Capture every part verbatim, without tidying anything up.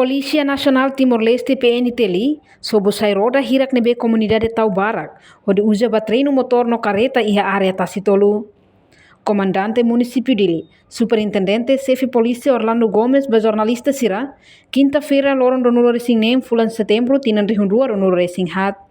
Polísia Nasionál Timor-Leste, P N T L, sobu sai roda hirak ne'ebé komunidade tau barak, hodi uza ba treinu motór no kareta iha área Tasi Tolu. Komandante Munisípiu Dili, Superintendente Xefe Polísia Orlando Gomes ba jornalista sira, kinta-feira loron ruanulu-resin-neen fulan Setembru tinan rihun rua ruanulu-resin-haat.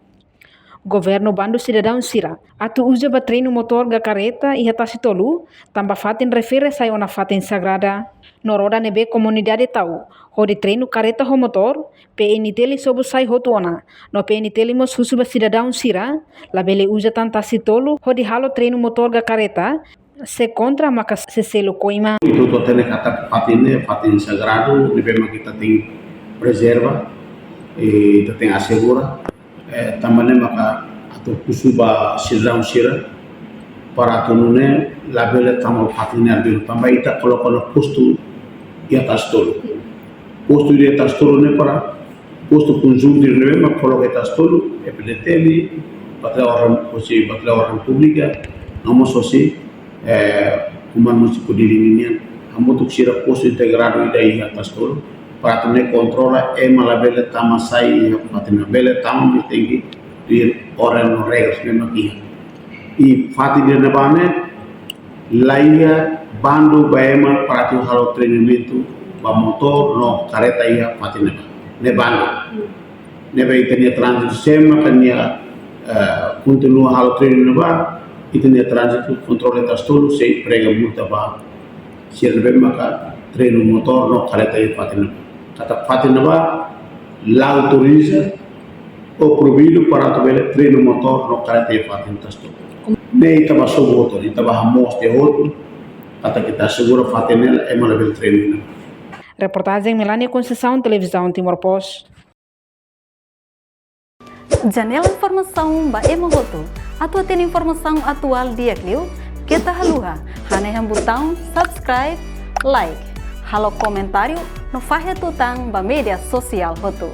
Governu bandu sidadaun sira atu uza ba treinu motór ka kareta iha Tasi Tolu, tanba fatin refere sai ona fatin sagrada. No roda ne'ebé komunidade tau hodi treinu kareta ho motór, P N T L sobu sai hotu ona. No P N T L mós husu ba sidadaun sira, labele uza tan Tasi Tolu hodi halo treinu motór ka kareta, se kontra maka sei selu koima. Ita hotu hatene katak fatin ne'e fatin sagradu, ne'ebé mak ita tenke prezerva, i ita tenke asegura. Eh, tanba ne'e maka atu husu ba sidadaun sira, para atu nune'e labele tama fatin ne'e arbiru, tanba ita koloka ona postu iha Tasi Tolu. Postu iha Tasi Tolu ne'e para postu konjuntu ne'ebé mak koloka iha Tasi Tolu, F D T L, Batalhão Ordem, hosi Batalhão Ordem Pública, no mós hosi, eh, Komandu Munisípiu Dili nian, hamutuk sira postu integradu ida iha Tasi Tolu, para atu nune'e kontrola ema labele tama sai iha fatin ne'e, bele tama maibé tenke tuir orden no regras ne'ebé mak iha. I fatin ida-ne'ebá ne'e, la iha bandu ba ema para atu halo treinamentu ba motór no kareta iha fatin ne'ebá. Ne'e bandu. Ne'ebé ita-nia tránzitu, se ema mak nia, eh, kontinua halo treinu ne'ebá, ita-nia tránzitu kontrola Tasi Tolu sei prega multa ba sira ne'ebé maka treinu motór no kareta iha fatin ne'ebá. Katak fatin ne'ebá la autoriza ou proibidu para atu bele treinu motór no kareta iha fatin Tasi Tolu. Ne'e ita bá sobu hotu, ita bá hamoos tiha hotu, katak ita asegura fatin ne'e ema labele treinu ne'e. Reportajen Melania Conceição, Televizaun Timor Post. Janela informasaun ba ema hotu. Atu hatene informasaun atuál di'ak liu, keta haluha hanehan butaun subscribe, like, halo komentáriu no fahe tutan ba média sosiál hotu.